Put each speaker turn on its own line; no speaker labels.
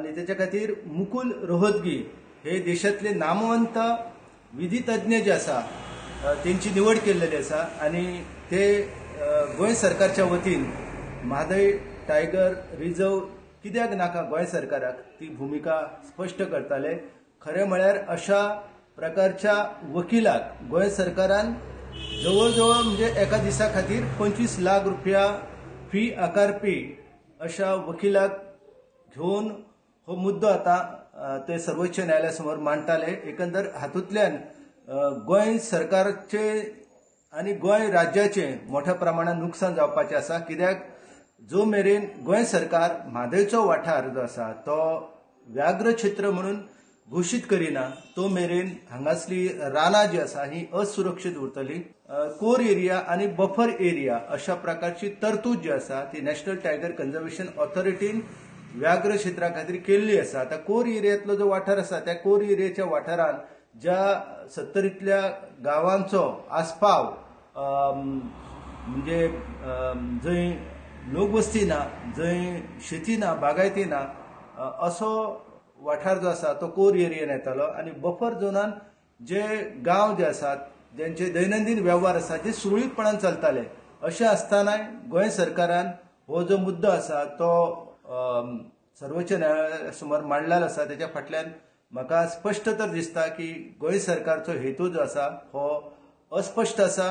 आनी तेच्या खातीर मुकुल रोहतगी हे देशांतले नामवंत विधितज्ञ जे आसा तेंची निवड केल्लेली आसा आनी ते गोंय सरकारच्या वतीन म्हादय टायगर रिजर्व कित्याक नाका गोंय सरकाराक ती भुमिका स्पश्ट करताले. खरें म्हळ्यार अशा प्रकारच्या वकिलाक गोंय सरकारान जवळ जवळ म्हणजे एका दिसा खातीर 25 लाख रुपया फी आकारपी अशा वकिलाक घेवन हो मुद्दो आतां ते सर्वोच्च न्यायालया समोर मांडटाले. एकंदर हातूंतल्यान गोंय सरकारचे आनी गोंय राज्याचे मोठ्या प्रमाणात नुकसान जावपाचें आसा. कित्याक जो मेरेन गोंय सरकार म्हादयचो वाठार जो आसा तो व्याघ्र क्षेत्र म्हणून घोशीत करिना तो मेरेन हांगासली रानां जी आसा ही असुरक्षीत उरतली. कोर एरिया आनी बफर एरिया अशा प्रकारची तरतूद जी आसा ती नॅशनल टायगर कन्जर्वेशन ऑथॉरिटीन व्याघ्र क्षेत्रा खातीर केल्ली आसा. आतां कोर एरियांतलो जो वाठार आसा त्या कोर एरियाच्या वाठारान ज्या 70तल्या गांवांचो आस्पाव म्हणजे जंय लोकवस्ती ना, जंय शेती ना, बागायती ना असो वाठार जो आसा तो कोर एरियेन येतालो आनी बफर झोनान जे गांव जे आसात ज्यांचे दैनंदीन वेव्हार आसा ते सुरळीतपणान चलताले. अशें आसतनाय गोंय सरकारान हो जो मुद्दो आसा तो सर्वोच्च न्यायालया समोर मांडलेलो आसा. तेच्या फाटल्यान म्हाका स्पश्ट तर दिसता की गोंय सरकारचो हेतू जो आसा हो अस्पश्ट आसा.